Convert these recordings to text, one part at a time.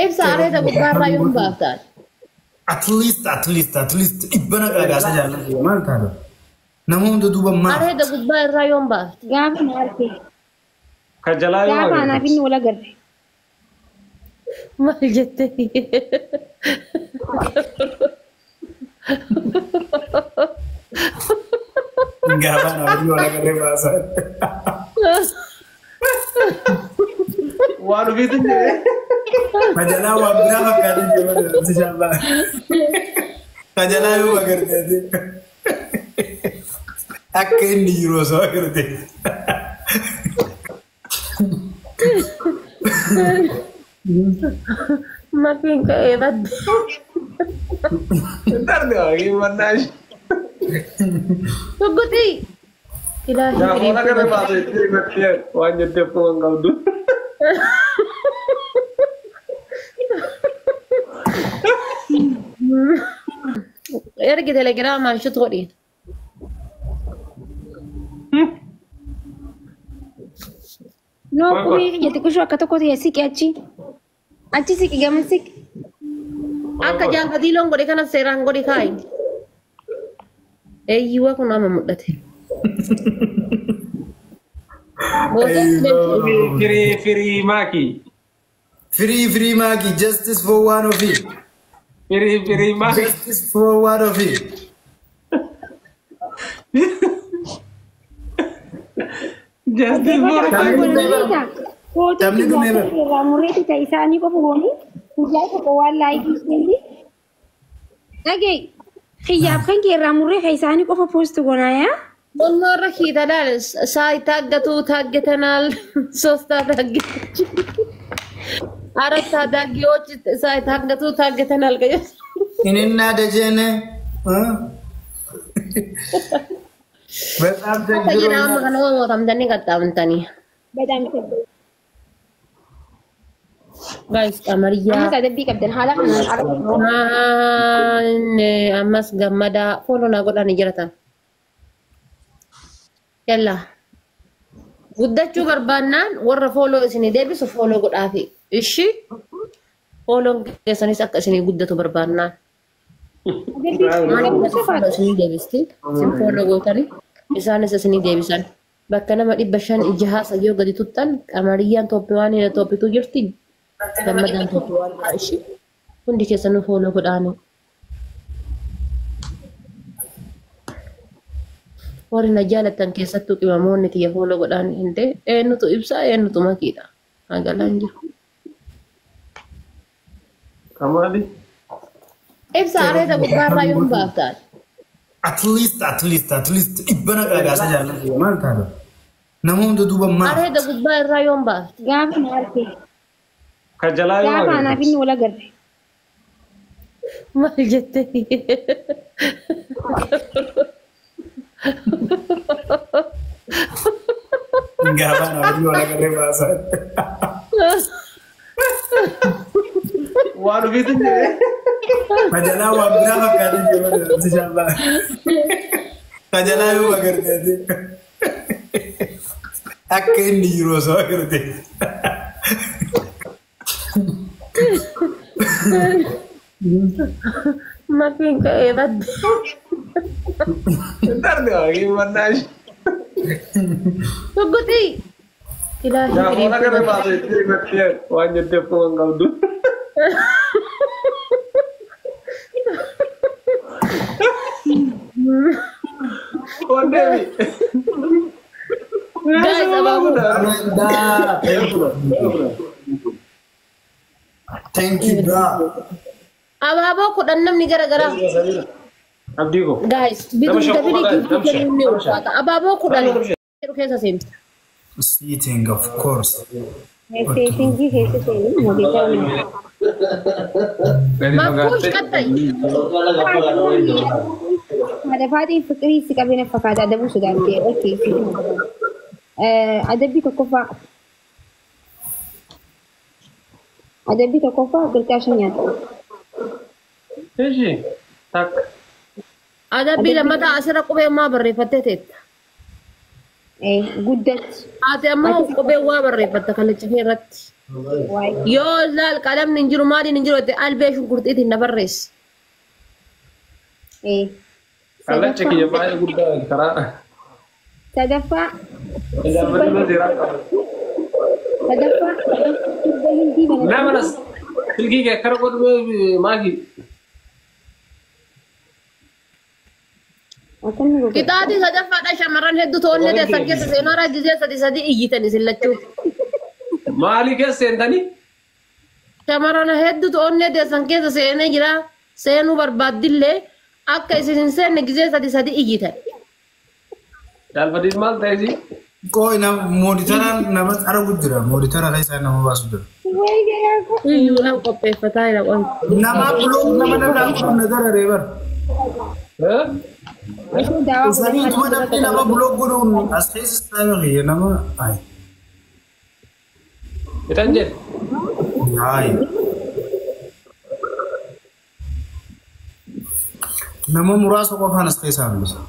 Ibsa areeda gubbaarraa yoom baaftaan? At least, at least, at least dhibbana qagaasa jaallatu maal taata? Nama hunda duuba maal? Areeda gubbaa irraa yoom baafte? Gaafa na arge. Ka jalaa yoo Gaafa anaaf agarre. Inni wal agarre. Maal jettee? Gaafa nama wal agarree baasaa. Waan ofiitiin jedhee. Kajalaa waan biraa fakkaatee jiru inshallah. Kajalaa yoo agartee akka inni jiru osoo agartee. Makiin ka'ee badde. Darbe waaqii mannaa ishee. Shugguxii! Ilaahi Gaafa wal agarre baasa jettee rifattee waan jettee akkuma hin qabdu. Ergi telegiraamaan shut godhi. No, qubee kiyya xiqqishuu akka tokko ta'e siqi achi. Achi siqi, gama siqi. Akka jaalfatiiloon godhe kana seeraan godhi kaayi. Eeyyuwa kun amma mul'ate. Firii firii maakii. Free, free Maggie, justice for one of you. Firii firii maakii. Justice for one of you. Justice for Footoo Taphni dhumee bara. irraa murreetti ta'e isaanii qofa goonii guyyaa tokko waan laayikii isheenii. Dhagee, xiyyaaf kan kee irraa murree kan isaanii qofa post goonaa yaa. Qonnoo irra hiita laal ሳይታገቱ ታግተናል። ሶስት ታዳጊዎች አራት ታዳጊዎች ሳይታገቱ ታግተናል። እኔና ደጀነ በጣም Fayyadaama ቸግሮኛል። kana mootamtanii qaxxaamtanii. በጣም ይከብዳል። Guys, qamariyyaa. Ammas adabbii qabdan haala kanaan Ammas gammadaa follow naa godhanii jiratan. Yalla. Guddachuu barbaannaan warra follow isinii deebisu follow godhaafi. Ishi follown keessanis akka isinii guddatu barbaannaan. Adabbii Follow isinii deebisti. Isin follow gootanii isaanis isinii deebisan. Bakka nama 500 jahaa sayyoo gadi tuttan qamariyyaan top waan top two jirti. Gammadaan top one dha ishi. Hundi keessanuu follow godhaanii. Warri na jaalatan keessattuu qimamoonni tiyya follow godhaan hin ta'e eenyutu ibsaa, eenyutu makiidha. Hagalaan jiru. Kamaali. Ibsa areeda gubbaarraa yoom baaftaan? At least, at least, at least dhibbana qagaasa jaallatu maal taata? Nama hunda duuba maal? Areeda gubbaa irraa yoom baafte? Gaafa na arge. Ka jalaa yoo Gaafa anaaf agarre. Inni wal agarre. Maal jettee? Gaafa nama wal agarree baasaa. Waan ofiitiin jedhee. Kajalaa waan biraa fakkaatee jiru inshallah. Kajalaa yoo agartee akka inni jiru osoo agartee. Makiin ka'ee badde. Darbe waaqii mannaa ishee. Shugguxii! Ilaahi Gaafa wal agarre baasa jettee rifattee waan jettee akkuma hin qabdu. Waan deebi. Guys, abaaboo. Amandaa. Thank you, bro. Abaaboo 10 namni gara garaa. Abdii koo. Guys, Nama bituun shan dafanii qofa giiftii nama shan, kennuun ni nama shan. ulfaata. Abaaboo 10 jedhu keessa seenti. Sitting, of course. Settingii keessa seenii mootii. Makkuush qaxxayi. Haadha faatiin fiqirii si qabee na fakkaata adabuu sodaattee. Okay. Adabbii tokkoffaa. Adabbii tokkoffaa qilxaa shan nyaata. Ishi takka. Adabbii lammataa asirra qubee maa barreeffattee teetta. Guddatti. Ati ammoo qubee waa barreeffatta kallacha kee irratti. Yoo laal qalamni hin jiru maaliin hin jiru jette albee shunkurtiitiin na barreessi. Kallacha kiyya baay'ee guddaa karaa. Sadaffaa. Jaalladhu seeraa qaba. Sadaffaa sirba Hindii kana. Nama nas silkii kee akkana godhu maaki. Akkamni godhu? Qixaatii sadaffaadha shamarran hedduu to'annee teessan keessa seenaa gizee sadi sadi iyyitan isin lachuu. Maalii keessa seentanii? Shamarran hedduu to'annee teessan keessa seenee jira. Seenuu barbaaddillee akka isin hin seenne gizee sadi sadi iyyitan. Jaalfadiin maal ta'e si? Qooyi mooditaraan nama xaragu jira. Mooditara keessaa nama baasu jira. Wayi garaa koo. Iyyuudhaan qopheeffataa jira qoon. Nama block nama narraa godhu na dararee bara. Ishee daawaa Usanii tuma namni nama block godhuun as keessa taa'ee kiyya nama ay. Itan jedhe. Ay. Nama muraasa qofaan as keessaa hambisa.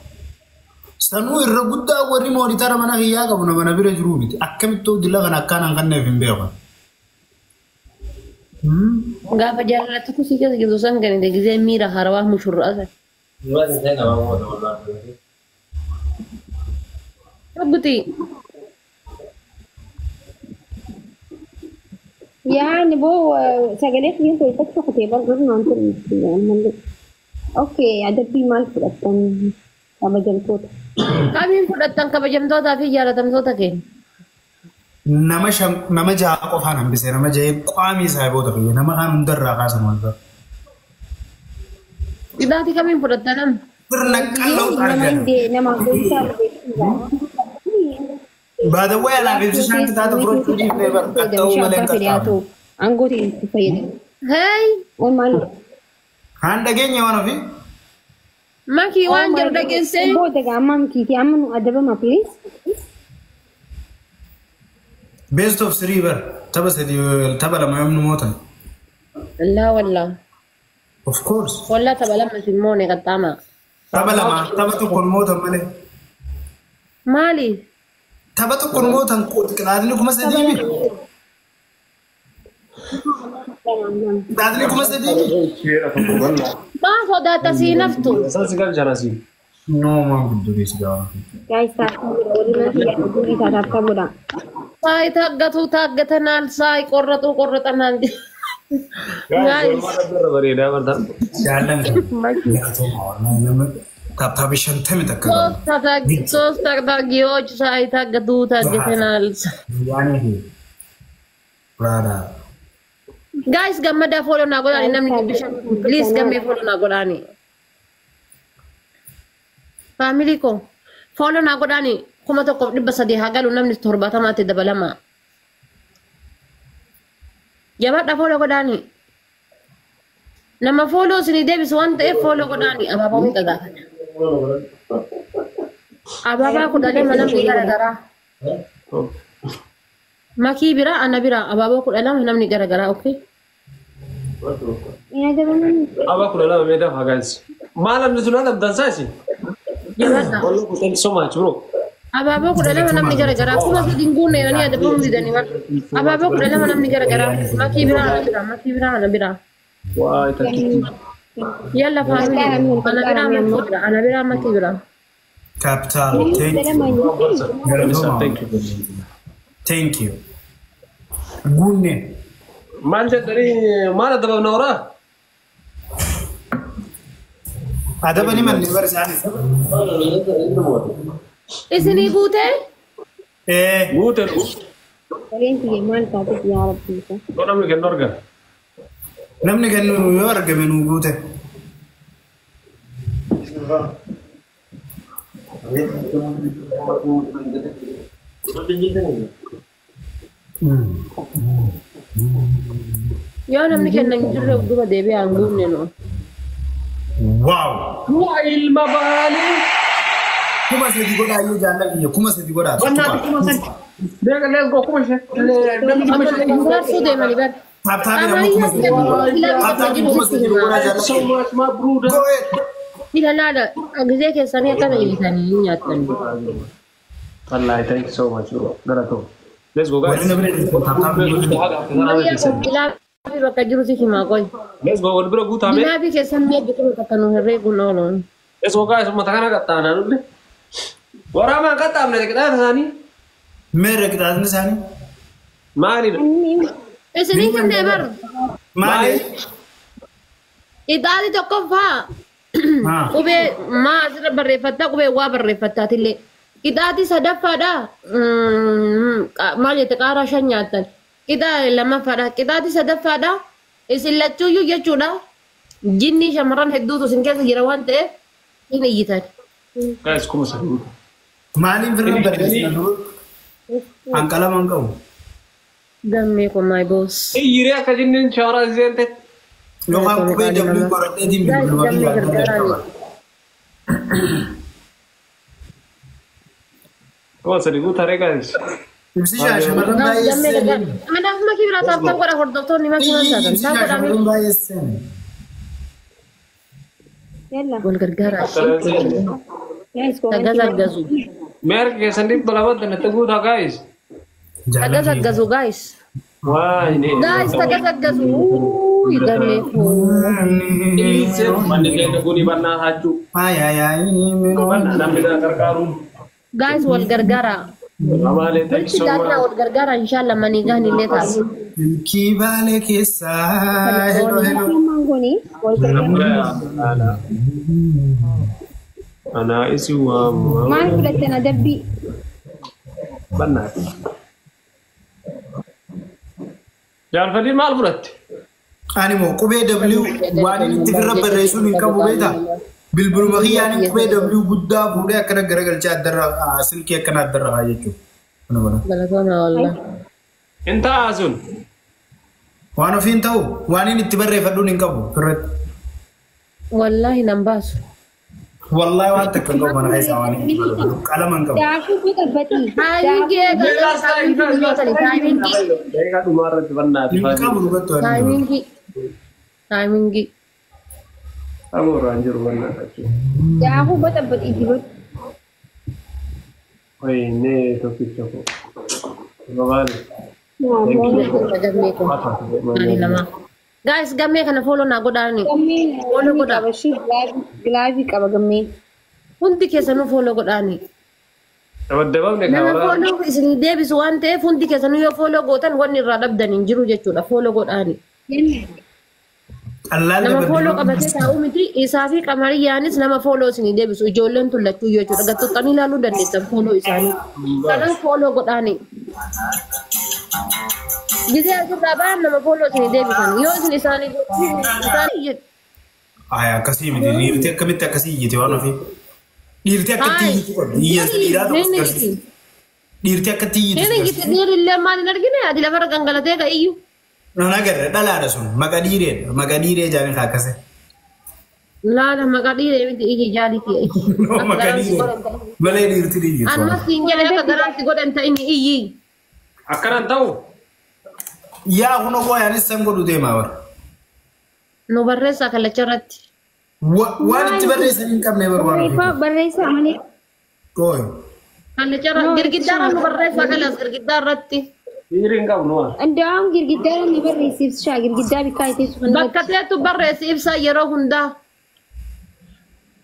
Sanuu irra guddaa warri mooditara mana kiyyaa qabu nama na bira jiruu miti. Akkamittuu dila kana akkaan hanqanneef hin beekan. Gaafa jaalalatti kusii keessa jirtu san kan gizee miira harawaa mushurraa san. Abbuti. Yaani boo sagalee kiyyeen tolfachuu kutee barbaadu naan tolfachuu. Okay, adabbii maal fudhattan kabajamtoota? Kamiin fudhattan kabajamtootaa fi jaalatamtoota keenya? Nama shan nama jaha qofaan hambise nama jahee qaamii saayiboota kiyya nama kaan hundarraa kaasan wal bara. Qixaatii kamiin fudhattan amma? Sirna qal'oo Nama argana. hindee nama gosa Baadawwaa alaaf ibsishaan kitaaba fudhachuu dhiifnee bara qaxxa'uu malee hin qaxxaamu. Aangootiin itti fayyadamu. Hey! Oh maal? Haan dhageenya waan ofii. Makii waan jedhu dhageessee. Booda gaa amma kiitii amma nu adabama please. Best of three bara tapha sadii tapha lama yoomnu mootan. Laa wallaa. Of course. Wallaa tapha lama isin moone qaxxaama. Tapha lama tapha tokkoon mootan malee. Maali? Tapha tokkoon mootan qixaaxni 3000 mi? Qixaaxni 3000 mi? Maa sodaata sii naftu? Isaan si galchan asii. No maan guddoo gaafa. Guys, taattaa godha warri mana kiyyaa durii taattaa godha. Saay taaggatu taaggatanaal saay qorratu qorratanaal. Guys. Bareedaa bartaan. Jaallan galatoomaa wallahi nama tapha shantami takka qaba. ሶስት ታጣቂዎች ሳይታገቱ ታግተናል። Yaani fi raada. Guys gammadaa follow naa godhaani namni 500 please gammee follow naa godhaani. Family ko follow naa godhaani 1300 haa galu namni 70tti dabalama. Jabaadha follow godhaani. Nama follow isinii deebisu waan ta'eef follow godhaani abaaboo meeqa gaafata. Abaabaa 12 namni garagaraa. Makii bira ana bira abaaboo 12 namni garagaraa okay. Ina adabaman. Abaa 12 meedaa faa guys. Maal namni sun adabdan saasi? Jabaadha. Wallo thank you so much bro. Abaaboo 12 namni garagaraa 3000 guunne jedhanii adabamuu didanii bara. Abaaboo 12 namni garagaraa makii bira ana bira makii bira ana bira. Waay takkitti. Yalla family ana bira makii bira ana bira makii bira. Capital. Thank you. Galatoomaa. Thank you. Thank you. Guunne. Maal jedhanii maal adabamna horaa? Adabani manni bara isaanii. Isinii guutee? Ee. Guute. Sagaleen kiyya maal taateef yaa rabbi. Yoo namni kennu argame. Namni kennu yoo argame nuu guute. Yoo namni kennan hin jirre duuba deebi'aa hin guunne nu. Wow. Waa ilma baalee. 3000 godhaa iyyuu jaalladha 3000 godhaa. Beeka let's go 5000. Namni 5000. Faarsuu deemanii bara. Tap tap nama 3000 godhaa. Tap tap 3000 godhaa Thank you so jaalladha. much my brother. Go ahead. Ila laala gisee keessanii akkana hiitanii hin nyaattan. Wallahi thank you so much bro. Galatoo. Let's go Warri guys. na bira jirtu tap tap gootanii. Gilaabii bakka jiru si himaa qoy. Let's go wal bira guutame. Gilaabii keessan mi'a biqilu takka nu herreeguun ooluun. Let's go guys, uummata kana qaxxaanaa nulle. Waraamaan qaxxaamne qixaata isaanii. Meerre qixaatni isaanii? Maalidha? Isinii kennee bar. Maali? Ixaati tokkoffaa. Qubee maa asirra barreeffattaa qubee waa barreeffattaatillee. Qixaatii sadaffaadha. Maal jette qaaraa shan nyaattan. Qixaa lammaffaadha. Qixaatii sadaffaadha. Isin lachuuyyuu jechuudha. Jinni shamarran hedduutu isin keessa jira waan ta'eef hin iyyitan. Guys, 3,000. Maaliin firra barreessina dura? An qalama hin qabu. Gammee kun my boss. Iyyiree akka jinniin shaaraa seente. Yookaan qubee W qoradheetiin Guys, bilbiluma gammee biyya adda gargaaraani. qaba. 3,000 guutaree guys. Ibsishaa shamarran Guys, baay'ee gammee seeni. gargaara. Manaaf makii biraa tap tap godha hordoftoonni makii maal taatan. Ibsishaa Tap godhaa. shamarran baay'ee seeni. Yalla. Wal gargaaraa. Guys, comment. Tagazaggazu. Mee harka keessan 200 natti guutaa guys. Tagazaggazu guys. Waayne. Guys, tagazaggazu. Uuy, gammee kun. Manni keenya kuni bannaa haachuu. Ay ay ay. Bannaa namni na gargaaruun. Guys, wal gargaaraa. Amaalee thank you Walitti so gaariidha much. wal gargaara inshallah manii gahan illee ta'a. Kibaalee keessaa hello hello. Maal goone? Wal gargaara. Anaa isi waamu. Maal fudhattan adabbii? Bannaa. Jaalfadii maal fudhatte? Ani moo qubee W waan inni itti firra barreessuun hin qabu beektaa? Bilbiluma kiyyaan qubee W guddaa fuudhee akkana garagalchee addarra silkii akkana addarra haa jechuudha. Kana godha. Galatooma wallah. Hin ta'a sun. Waan ofiin ta'u waan inni itti barreeffadhuun hin qabu firratti. Wallahi nan baasu. Wallahi waan takka hin qabu mana keessaa waan inni itti barreeffadhu. Qalama hin qabu. Daakuu fi qabbatii. Taayimingii eegaa taayimingii. Daqiiqaa dhumaa irratti bannaati. Hin qabu dhugattu ani. Taayimingii. Taayimingii. Amooraan jiru bannaa jechuudha. Daakuu baxabbatii dibatu. Wayne tokkicha koo. Babaale. Gammee kun. Ani lama. Guys, gammee kana follow naa godhaani. Gammeen Follow godhaa. qaba. Shi gilaabii qaba gammeen. Hundi keessanuu follow godhaani. Dabaddabamne Nama kaawwaraa. follow isin deebisu waan ta'eef hundi keessanuu yoo follow gootan wanni irraa dhabdan hin jiru jechuudha. Follow godhaani. Qallaan Nama follow dabaddabamne. qabatee taa'uu miti isaa fi qamariyyaanis nama follow isinii deebisu ijoolleen tullachuu jechuudha. Gattoxxanii ilaaluu dandeessan follow isaanii. Kanaaf follow godhaani. Gisee asirraa ba'an nama follow isinii deebisan. Yoo isin isaanii isaanii Ay akkasii miti dhiirti akkamitti akkasii iyyite waan ofii. Dhiirti akkatti Haay. iyyitu qabdi. Hiyyeessa dhiiraa tokko Inni agarsiisa. Dhiirti akkatti iyyitu Inni agarsiisa. dhiirri maal hin argine ati lafarra gangalatee ka'iyyu. Nan agarra dhalaadha sun maqa dhiireedha maqa dhiiree jaanii kaakase. Laala maqaa dhiiree miti iyyi jaaliti. No maqa dhiiree malee dhiirti dhiyyitu. Ammas siin jedhe akka garaan si godhan ta'ini iyyi. Akkanaan ta'u. Yaa kun ogoo yaanis san godhu deemaa bara. Nu barreessaa kallacha irratti. Waan itti barreessan hin qabne bar waan ofii. Barreessaa malee. Ooyo. Kallacha irratti girgiddaa irra nu barreessaa kalas girgiddaa irratti. Dhiirri hin qabnu waan. Ndaa'uun girgiddaa ni barreessi ibsishaa girgiddaa bikkaa itteessu kan Bakka teettu barreessi ibsaa yeroo hundaa.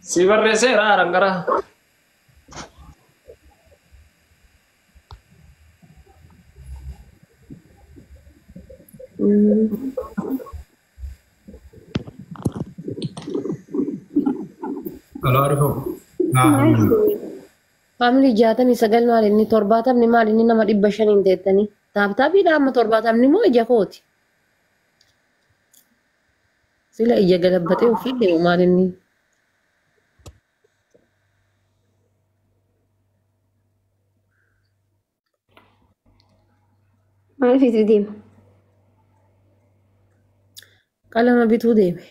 Si barreesseera haaraan gara. Alaa arfoo. Family 69 maal inni 70 maal inni nama 500 teettanii. Tap tapiidha amma 70 moo ija kooti. Sila ija galabbatee ofii deemu maal inni. Maal fiitu deema? Qalama bituu deeme.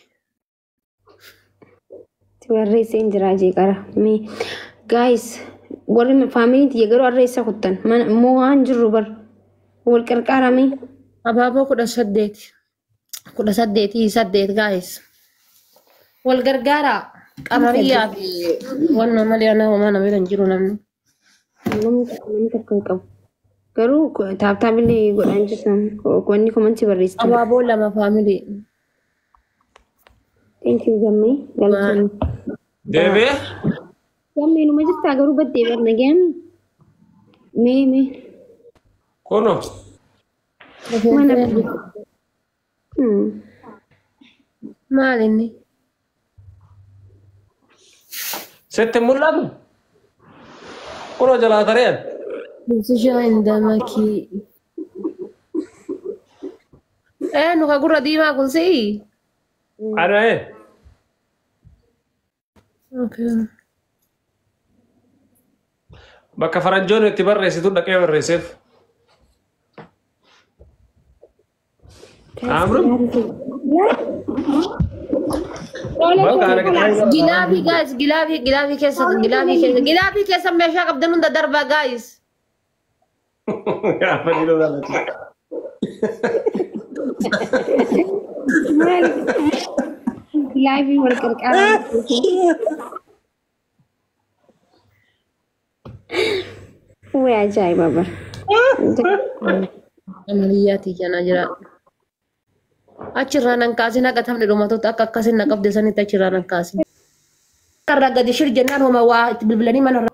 Si barreessee hin jira jeeqara. Mee guys warri faamiliin tiyya garuu har'a eessa kuttan? Mana moo waan jirru bar wal qarqaaramee. Abaaboo 18. 18 8 guys. Wal gargaaraa. Qamariyyaa fi wanna malee ana homaa nama hin jiru namni. Namni namni tokko hin qabu. Garuu tap tap illee godhaan jirtan wanni comment barreessitan. Abaaboo lama family. Thank you, Gammee. Galatoomii. Deebi'ee. Gammee, numa jirtaa? Garuu baddee bar nagaami. Mee mee. Kuno. Mana. Maal inni? Sitti hin mul'atu? Kunoo jalaa tareen. Ibsishaa indamakii. Nu ka gurra diimaa kun si'i? Ana ee. Okay. Bakka faranjoon itti barreessitu dhaqee barreesseef. Amru? Bakka ana kitaaba. Glove guys, glove, glove keessa, glove keessa, glove keessa meeshaa qabdan hunda darbaa, guys. Gaafa dhiirota laatu. Maali? Live wal qarqaaraa. Way ajaa'iba bara. Amaliyyaati jana jira. Achirraa nan kaasin, akka taphni dhumatutti akka akkasin na qabde sanitti achirraa nan kaasin. Karraa gadi shir jennaan homa waa itti bilbilanii mana.